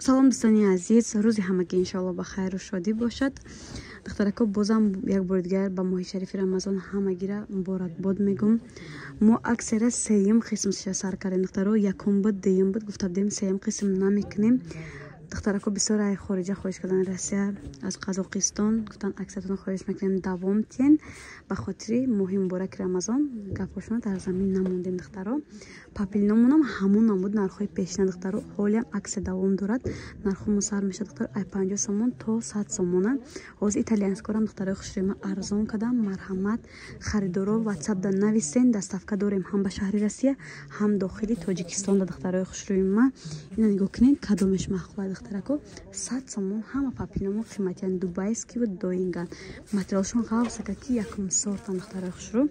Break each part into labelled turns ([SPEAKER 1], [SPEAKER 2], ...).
[SPEAKER 1] Салом, дӯстони азиз, рӯзи ҳамагӣ иншоалло ба хайру шодӣ бошад. Духтарако, бозам як бори дигар ба моҳи шарифи Рамазон ҳамагира муборакбод мегӯм. Мо аксара сеюм қисмша сар кардем, духтаро. Якум буд, дуюм буд, гуфта будем, сеюм қисм намекунем. Духтарако бисёр ай хориҷа хоҳиш кардан, Россия, аз Қазоқистон гуфтан, аксаратон хоҳиш мекунем, давом тиен. Ба хотири моҳи мубораки Рамазон гапҳошона дар замин намондем, духтаро. Папилиномонам ҳамон намуд нархҳои пешина, духтаро, ҳолиам аксия давом дорад. Нархҳомо сар мешавад, духтаро, ай 50 сомон то 100 сомона. Ҳозир итальянскорам, духтарои хушрӯма, арзон кардам. Марҳамат, харидоро, ватсапда нависен. Доставка дорем ҳам ба шаҳри Россия, ҳам дохили Тоҷикистонда. Духтарои хушрӯйма, ина нигоҳ кунед, кадомеш маъқула, духтарако? 100 сомон ҳама папиномо қиматиян, дубайскиву доинган, материалшон ғавсака, ки якум сортан. Духтарои хушрӯ,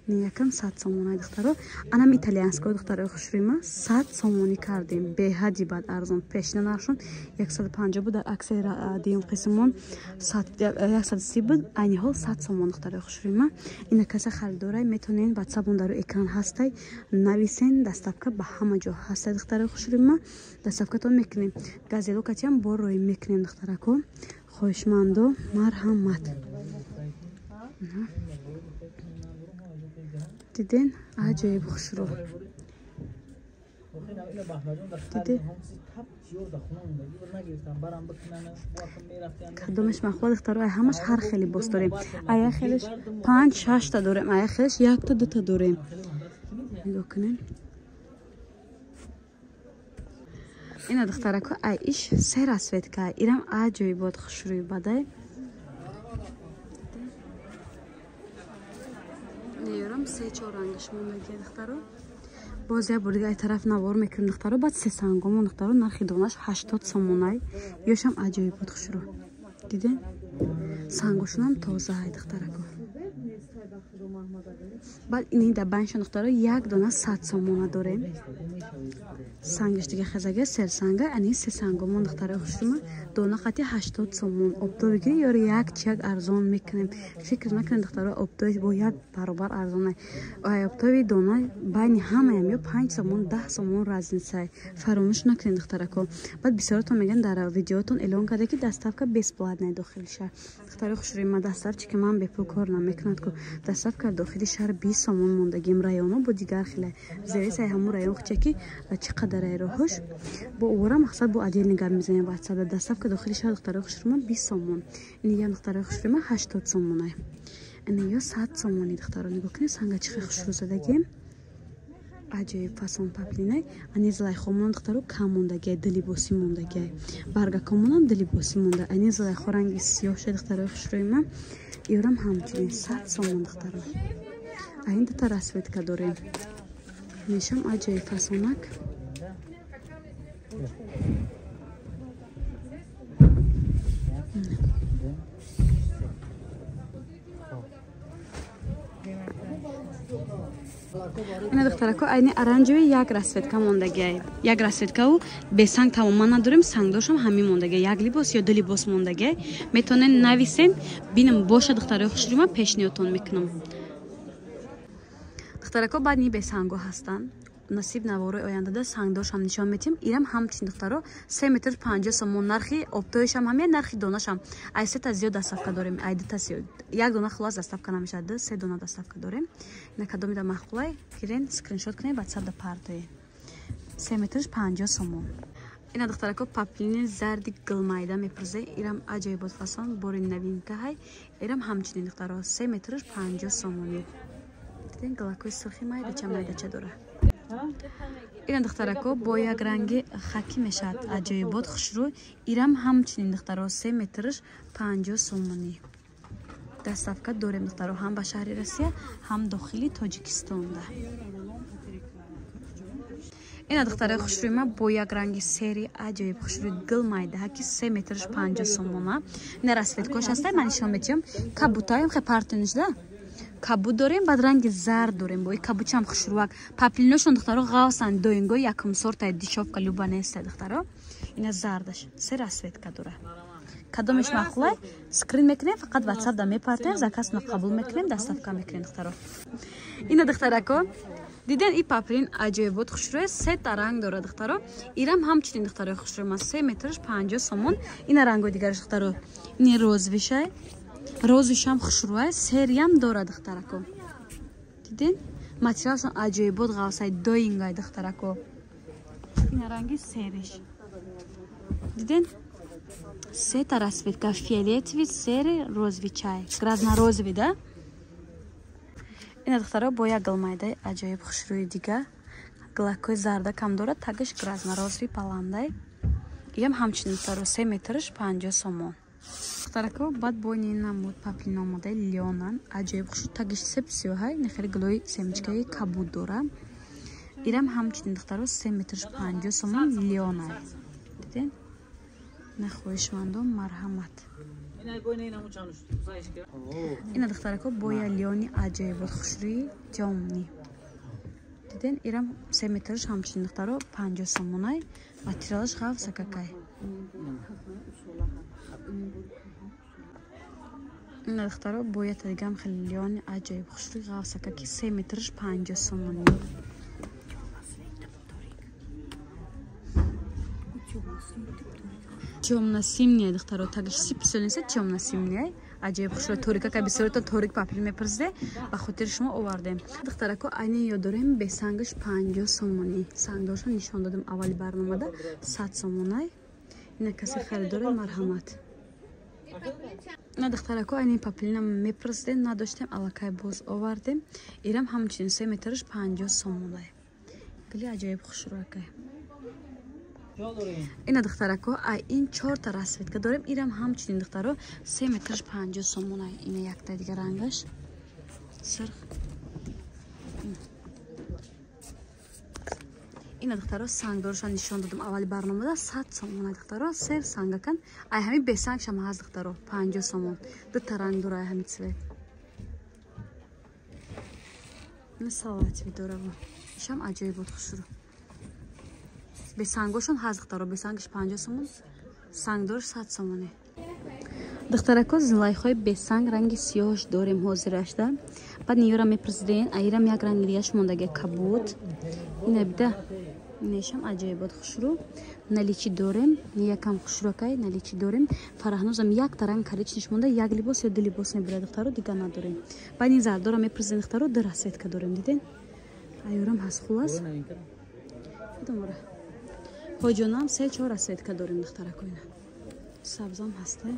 [SPEAKER 1] ин якам 100 сомона, духтаро. Анам итальянско, духтарои хушрӯйма, 100 сомонӣ кардем, беҳади бад арзон. Пешина нархшон 150 буд, дар аксияи дуюм қисмон 130 буд, айни ҳол 100 сомон. Духтарои хушрӯйма, ина каса харидорай, метавонен, ватсапон дар экран ҳастай, нависен. Доставка ба ҳама ҷо ҳастай, духтарои хушрӯйма, доставкатон мекунем. Газелокатиам бо роӣ мекунем, духтарако. Хоҳишмандо, марҳамат. Диден, аҷоиб хушрӯ диде. Кадомеш маъқула, духтаро? Ай ҳамаш ҳар хел либос дорем. Ая хелеш панҷ шашта дорем, ая хелеш якта дута дорем. Нигоҳ кунем, ина, духтарако, ай иш се расцветка. Ирам аҷоибот хушрӯи бадай. Неёрам, се чор рангаш мондагия, духтаро. Боз як бор дига ай тараф навор мекунем, духтаро. Баъд се сангомон, духтаро, нархи донаш 80 сомонай. Ёшам аҷоибот хушрӯ, диден, сангошонам тозаай, духтарако. Баъд ини дар байншон, духтаро, як дона 100 сомона дорем. Сангаш дига хезага, серсанга. Ани се сангомон, духтарои хушрӯма, дона қати 80 сомон. Оптовый гири ёри як чияк арзон мекунем. Фикр накунед, духтаро, оптовый бо як баробар арзона. Ай оптовый дона байни ҳамаям ё 5 сомон, 10 сомон разницай, фаромӯш накунед, духтарако. Баъд бисёротон мегӯянд, дар видеотон эълон карда, ки доставка бесплатная дохили шаҳр. Духтарои хушрӯи, доставчики ман бепул кор намекунад ку. Доставка дохили шаҳр 20 сомон мондагим, районо бо дигар хеле зерисай. Ҳамун район хуча ки чӣ қадарай роҳош бо овора, мақсад бо отдельный гап мезанем ватсапда. Доставка дохили шаҳр, духтарои хушрӯма, 20 сомон. Ини ям, духтарои хушрӯма, 80 сомонай, ини ё 100 сомони. Духтаро, нигоҳ кунед, санга чӣ хел хушрӯ задагим, аҷоиб фасон паплинай. Ани зулайхомонам, духтаро, кам мондагиай, дилибосӣ мондагиай. Баргакомонам дилибосӣ монда. Ани зулайхо ранги сиёҳ шуд, духтарои хушрӯима, ёрам ҳамчунин 100 сомон, духтаро. Айн дута расцветка дорем, мешам аҷоиб фасонак. Ина, духтарако, айни оранжевый як расцветка мондагиай, як расцветкау бесанг тамоман надорем. Сангдошам ҳамин мондагиай, як либос ё ду либос мондагиай. Метавонед нависен, бинам боша, духтарои хушрӯма, пешниҳодтон мекунам. Духтарако, баъд ни бесанго ҳастанд. Насиб, наворои ояндада сангдошам нишон метиҳем. Ирам ҳамчин, духтаро, 3 метр 50 сомон. Нархи оптовыйшам ҳамя, нархи донашам. Ай сета зиёд доставка дорем, ай дута зиёд, як дона хулас доставка намешавад, ду се дона доставка дорем. Ина кадомида маъқулай, гирен, скриншот кунед, ватсапда партоед. 3 метрш 50 сомон. Ина, духтарако, паплини зарди гулмайда мепурзе. Ирам аҷоибот фасон, бори новинка ҳай. Ирам ҳамчунин, духтаро, 3 метрш 50 сомонӣ. Диден, галакои сурхи майдача майдача дора. Ина, духтарако, бо як ранги хакӣ мешавад, аҷоибот хушрӯ. Ирам ҳамчунин, духтаро, 3 метрш 50 сомонӣ. Доставка дорем, духтаро, ҳам ба шаҳри Россия, ҳам дохили Тоҷикистонда. Ина, духтарои хушрӯима, бо як ранги сери аҷоиб хушрӯи гул майдаҳа, ки 3 метрш 50 сомона. Ина расцветкош ҳастай, ман нишон метиҳам. Кабутаем хе партонишда кабуд дорем, баъд ранги зард дорем, бо кабучам хушрӯак. Паплиношон, духтаро, ғавсанд, доингои якум сортай, дешёвка люба нестай, духтаро. Ина зардаш се расцветка дора. Кадомеш маъқулай, скрин мекунем, фақат ватсап да мепартем, заказно қабул мекунем, доставка мекунем, духтаро. Ина, духтарако, Диден и паплин аҷоибот хушрӯя, сета ранг дорад, духтаро. Ирам ҳамчунин, духтарои хушрӯй ма, 3 метраш 50 сомон. Ина рангои дигараш, духтаро. Ини розовишай. Розовишам хушрӯя, сериям дорад, духтарако. Диден? Материалшон аҷоибот ғавсай, доингай, духтарако. Ина ранги сериш. Диден? Сета расцветка: фиолетовый, серый, розовый чай. Грязно-розовый, да? Ина, духтаро, бо як гулмайдаи аҷоиб хушрӯи дига. Гулакҳои зарда кам дорад, тагаш грязно-розовый паландай. Иам ҳамчунин, духтаро, 3 метраш 50 сомон. Духтарако, баъд бо ин намуд паплин омодаи лёнан, аҷоиб хушрӯ, тагиш сеп сиёҳай, нехели гулои семечкаи кабуд дора. Ирам ҳамчунин, духтаро, 3 метраш 50 сомон, лёнай. Диден? На хоҳишмандон, марҳамат. Ина, духтарако, боя лёни аҷоибот хушрӯи тёмный. Диден, ирам 3 метраш ҳамчунин, духтаро, 50 сомонай, материалаш ғафсакакай. Ина, духтаро, боята дигам хеле лёни аҷоиб хушрӯи ғафсакаки, 3 метраш 50 сомонӣ. Тёмно-синий, духтаро, тагиш сипсонеса тёмно-синий. Аҷоиб хушро торика ка бисёрта торик паплин мепурсиде, ба хотири шумо овардем. Духтарако, айни ёд дорем, бесангаш 50 сомонӣ. Сангдоршон нишон додем аввали барномада, 100 сомонай. Ина касе харидоре, марҳамат. На, духтарако, айни паплина мепурсиде, надоштем, аллакай боз овардем. Ирам ҳамчунин 3 метраш 50 сомонай. Гули аҷоиб хушрӯакай. Ина, духтарако, ай ин чорта расцветка дорем. Ирам ҳамчунин, духтаро, 3 метраш 50 сомонай. Ина якта дига рангаш сирх. Ина, духтаро, сангдоршон нишон додам аввали барномада, 100 сомонай, духтаро, сер сангакан. Ай ҳамин бесангшам ҳаст, духтаро, 50 сомон. Дута ранг дора ай ҳамин цвет. Ина салатовый дорава. Ишам аҷоибот хушрӯ. Бесангошон ҳаст, духтаро, бесангаш 50 сомон, сангдорш 100 сомоне. Духтарако, зилайхои бесанг ранги сиёҳш дорем ҳозирашда. Баъд ниёра мепурсиден, аирам як ранги дигаш мондаги кабуд. Ина бида, инешам аҷоибот хушрӯ. Наличи дорем, якам хушрӯакай наличи дорем. Фараҳнозам якта ранг коричневиш монда, як либос ё ду либос мебирад, духтаро, дига надорем. Баъд ин зардора мепурсиден, духтаро, ду расцветка дорем, диден? Аёрам ҳаст хулас. Кадомора? Ҳоҷонам 3-4 расцветка дорем, духтарако, ина. Сабзам ҳаста.